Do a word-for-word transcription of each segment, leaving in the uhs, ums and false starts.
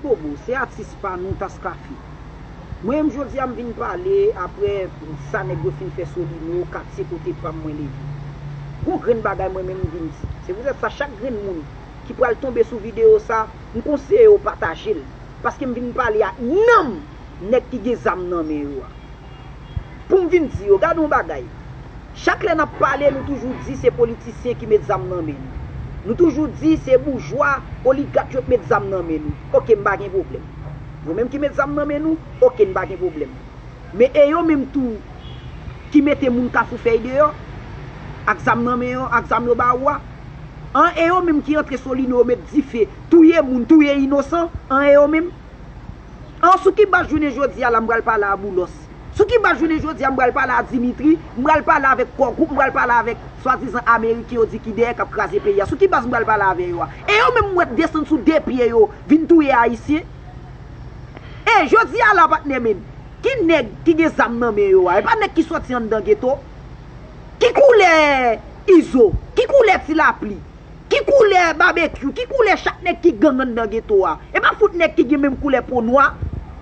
Bobo, se atis pa nou, Taskafi. Mwen menm jodi a m vin pale apre sa nèg yo fin fè Solino, katye kote pa m mwen leve. Gon grenn bagay mwen menm m vin di. Se poutèt sa chak grenn moun ki pral tonbe sou videyo sa, m konseye yo pataje l. Paske m vin pale ak nanm nèg ki gen zam nan men yo a. Pou m vin di yo, gade yon bagay. Chak lè n ap pale, nou toujou di se politisyen ki met zam nan men nou. Nou toujou di se boujwa, oligak yo k met zam nan men nou. Oke, m pa gen pwoblèm. Yo menm ki met zam nan men nou, oke, n pa gen pwoblèm. Men e yo menm tou ki mete moun Kafou Fèy deyò, ak zam nan men yo, ak zam yo ba ou a. An, e yo menm ki antre Solino, yo met dife, touye moun, touye inosan, an, e yo menm. An, sou ki baz jounen jodi a la m pral pale a Boulos? Sou ki baz jounen jodi a m pral pale a Dimitri, m pral pale avèk Kò Gwoup, m pral pale avèk swadizan Ameriken yo di ki dèyè k ap kraze peyi a? Sou ki baz m pral pale avè yo a? E yo menm m wè desann sou de pye yo, vin touye Ayisyen? E jodi a la, patnè men, ki nèg ki gen zam nan men yo a? E pa nèg ki sòti anndan geto? Ki koulè Izo? Ki koulè Ti Lapli? Ki koulè Babekyou? Ki koulè chak nèg ki gang anndan geto a? E pa fout nèg ki gen menm koulè po nwa?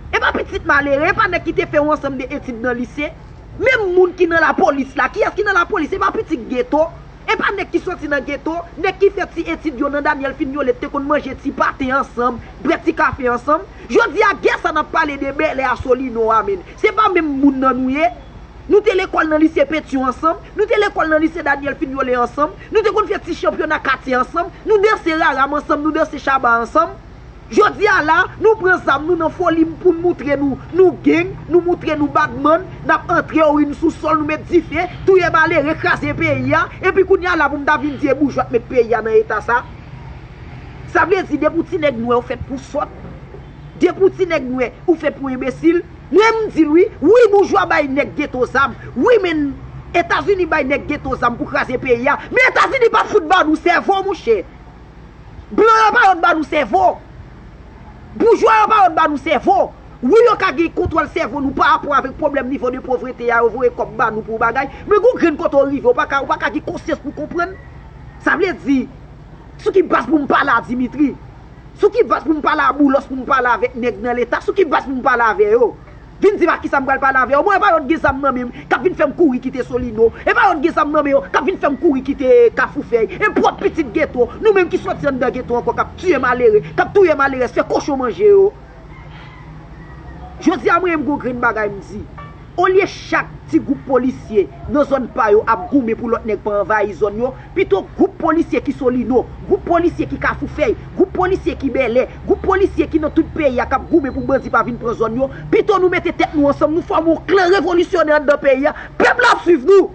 E pa pitit malere? E pa nèg ki te fè yon ansanm de etid nan lise? Menm moun ki nan lapolis la, kiyès ki nan lapolis? E pa pitit geto? E pa nèg ki sòti nan geto? Nèg ki fè ti etid yo nan Daniel Fignolet te konn manje ti pate ansanm, bwè ti kafe ansanm? Jodi a, gè sa n ap pale de bèlè a Solino a, men, se pa menm moun nan nou ye? Nou te lekòl nan lise Petyon ansanm, nou te lekòl nan lise Daniel Fignolet ansanm, nou te konn fè ti chanpyona katye ansanm, nou danse raram ansanm, nou danse chaba ansanm. Jodi a la, nou pran zam nou nan foli pou n moutre nou, nou gang, nou moutre nou badman, n ap antre, orin sou sòl, nou met dife, touye malere, kraze peyi a, epi kounye a la pou m ta vin di e boujwa k met peyi a nan eta sa. Sa vle di, depi w ti nèg nwè, ou fèt pou sòt. Depi w ti nèg nwè, ou fèt pou enbesil. Mwen, m di l wi, wi, boujwa bay nèg geto zam. Wi, men Etazini bay nèg geto zam pou kraze peyi a. Men Etazini pa fout ba nou sèvo, monchè. Blan yo pa yon ba nou sèvo. Boujwa yo pa yon ba nou sèvo. Wi, yo ka gen kontwòl sèvo nou pa rapò avèk pwoblèm nivo de povrete a, yo voye kòb ba nou pou bagay. Men gon grenn kote w rive, ou pa ka, ou pa ka gen konsyans pou konprann. Sa vle di, sou ki baz pou m pale a Dimitri? Sou ki baz pou m pale a Boulos, pou m pale avèk nèg nan leta? Sou ki baz pou m pale avè yo? Vin di m ak kisa m pral pale avè yo. Bon, e pa yo t gen zam nan men m k ap vin fè m kouri kite Solino. E pa yo t gen zam nan men yo k ap vin fè m kouri kite Kafou Fèy. E pwòp pitit geto, nou menm ki sòti anndan geto ankò, k ap tiye malere, k ap touye malerèz, fè kochon manje yo. Jodi a, mwen menm, gon grenn bagay m di. Olye chak ti gwoup polisye nan zòn pa yo ap goumen pou lòt nèg pa anvayi zòn yo, pito gwoup polisye ki Solino, gwoup polisye ki Kafou Fèy, gwoup polisye ki Bèlè, gwoup polisye ki nan tout peyi a k ap goumen pou bandi pa vin pran zòn yo, pito nou mete tèt nou ansanm, nou fòme yon klan revolisyonè anndan peyi a, pèp la ap swiv nou.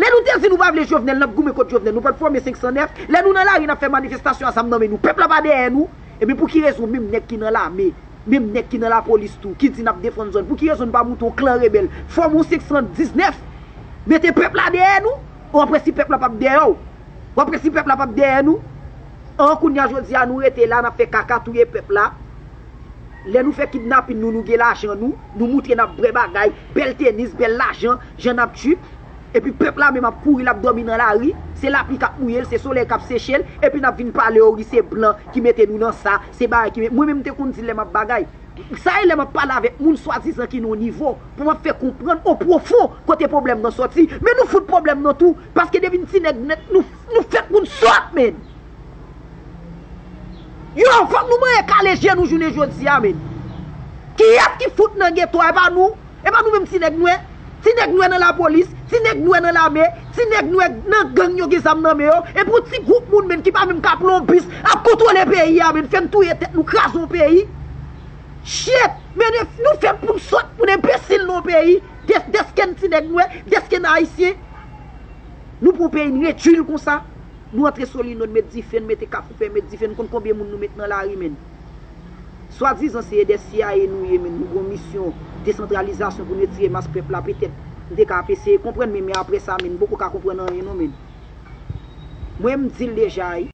Lè nou te di nou pa vle Jovenel, n ap goumen kont Jovenel, nou pa t fòme senk san nèf. Lè nou nan lari, n ap fè manifestasyon a zam nan men nou, pèp la pa dèyè nou. Ebyen, pou ki rezon menm nèg ki nan lame, menm nèg ki nan lapolis tou, ki di n ap defann zòn, pou ki rezon n pa monte yon klan rebèl, fòme yon senk san diznèf, mete pèp la dèyè nou? Ou ap wè si pèp la p ap dèyè w? W ap wè si pèp la p ap dèyè nou? An, kounye a jodi a, nou rete la, n ap fè kaka, touye pèp la. Lè nou fè kidnapin nou, nou gen lajan nou, nou moutre n ap bwè bagay, bèl tenis, bèl lajan, jan n ap trip. Epi pèp la menm ap kouri, l ap dòmi nan lari, se lapli k ap mouye l, se solèy k ap seche l, epi n ap vin pale yo, wi, se blan ki mete nou nan sa, se bagay ki met, mwen menm m te konn di lè m ap bagay. Sa e lè m ap pale avèk moun swadizan ki nan yon nivo, pou m ap fè konprann o pwofon kote pwoblèm nan sòti. Men nou fout pwoblèm nan tou, paske depi n ti nèg nèt, nou, nou fèt pou n sòt, men. Yo, fòk nou manyen kale je nou jounen jodi a, men. Kiyès ki fout nan geto a? E pa nou? E pa nou menm ti nèg nwè? Ti nèg nwè nan lapolis, ti nèg nwè nan lame, ti nèg nwè nan gang yo gen zam nan men yo. Epi yon ti gwoup moun, men, ki pa menm ka pran yon bis ap kontwole peyi a, men, fè n touye tèt nou, kraze yon peyi. Shit! Men, nou fèt pou n sòt, pou n enbesil nan yon peyi. Dès-, dèske n ti nèg nwè, dèske n ayisyen. Nou pran peyi n redui l konsa. Nou antre Solino, n met dife, n mete Kafou Fèy, met dife, n konn konbyen moun nou met nan lari, men. Swadizan se de C I A nou ye, men. Nou gon misyon desantralizasyon pou n retire mas pèp la, petèt, m te ka ap eseye konprann, men, men apre sa, men, m poko ka konprann anyen, non, men. Mwen, m di l deja, wi.